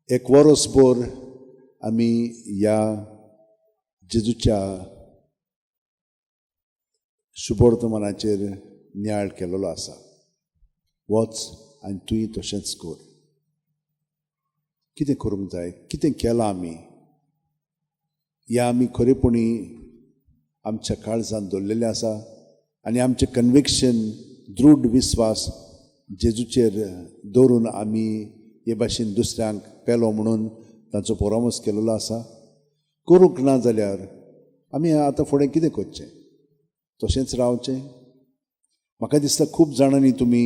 एक वरसभर आमी ह्या जेजूच्या शुभवर्तमानाचेर नियाळ केलेलो आसा. वच आनी तुंय तशेंच कर. कितें करूंक जाय, कितें केलां आमी, ह्या आमी खरेपणी आमच्या काळजान दवरलेलें आसा आनी आमचें कन्विक्शन, दृढ विस्वास जेजूचेर दवरून आमी हे भाशेन दुसऱ्यांक पेलो म्हणून तांचो परामर्श केलेलो आसा. करूंक ना जाल्यार आमी आतां फुडें कितें करचें? तशेंच रावचें? म्हाका दिसता खूब जाणांनी तुमी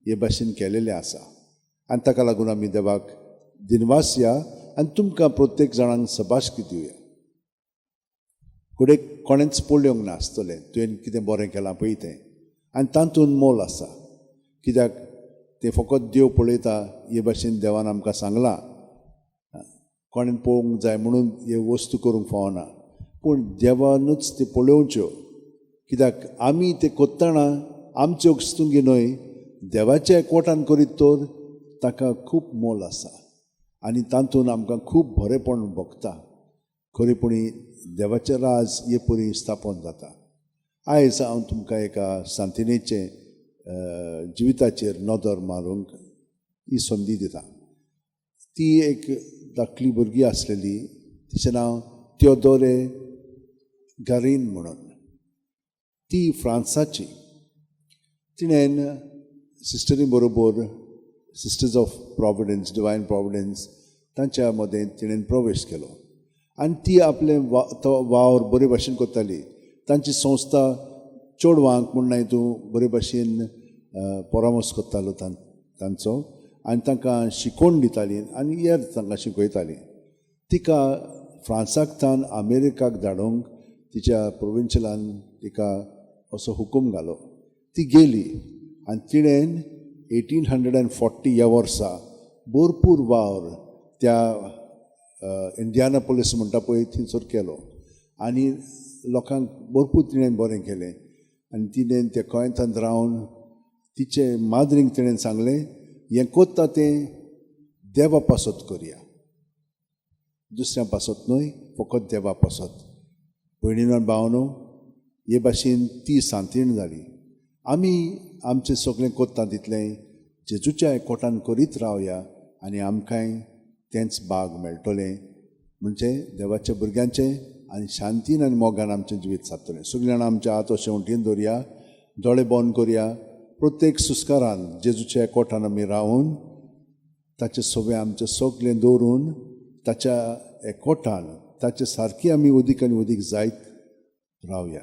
हे भाशेन केलेलें आसा आनी ताका लागून आमी देवाक दिनवासया आनी तुमकां प्रत्येक जाणांक सबाशकी दिवया. घडये कोणेंच पळोवंक नासतलें तुवें कितें बरें केलां पळय तें, आनी तातूंत मोल आसा, कित्याक तें फकत देव पळयता. हे भाशेन देवान आमकां सांगलां, कोणें पळोवंक जाय म्हणून हे वस्तू करूंक फावना, पूण देवानूच त्यो पळोवच्यो, कित्याक आमी ते कोत्ताना आमच्यो वस्तुंगी न्हय, देवाच्या एकवटान करीत तर ताका खूब मोल आसा आनी तातूंत आमकां खूब बरेंपण भोगता. खरेपणी देवाचें राज हे परी स्थापन जाता. आयज हांव तुमकां एका सांतिनेचें जिविताचेर नदर मारूंक ही संदी दिता. ती एक धाकली भुरगी आसलेली, तिचें नांव त्योदोरे गारीन म्हणून. ती फ्रांसाची. तिणें सिस्टरी बरोबर, Sisters of Providence, Divine Providence, तांच्या मदें तिणें प्रवेश केलो आनी ती आपलें वा तो वावर बरे भाशेन करताली. तांची संस्था चेडवांक म्हूण न्हय तूं बरे भाशेन परामर्श करतालो तांचो आनी तांकां शिकोवन दिताली आनी हेर तांकां शिकयताली. तिका फ्रांसाक थावन अमेरिकाक धाडूंक तिच्या प्रोविंशलान तिका असो हुकूम घालो. ती गेली आनी तिणें 1840 ह्या वर्सा भरपूर वावर त्या इंडियाना पोलीस म्हणटा पळय थंयसर केलो आनी लोकांक भरपूर तिणें बरें केलें. आनी तिणें त्या गोंयांत रावन तिचे माद्रींक तिणें सांगलें, हें कोत्ता तें देवा पासत करया, दुसऱ्या पासत न्हय, फकत देवा पासत. भयणीनो भावनो, हे भाशेन ती सांतीण जाली. आमी आमचें सगळें कोत्ता तितलें जेजूच्या एकवटान करीत रावया आनी आमकांय तेंच भाग मेळटलें, म्हणजे देवाच्या भुरग्यांचें, आनी शांतीन आनी मोगान आमचें जिवीत सारतलें. सगळीं जाणां आमच्या हात अशें वण्टीन दवरया, दोळे बंद करया. प्रत्येक सुस्कारान जेजूच्या एकवटान आमी रावन ताचें सगळें आमचें सगळें दवरून ताच्या एकवटान ताचे सारकी आमी अदीक आनी अदीक जायत रावया.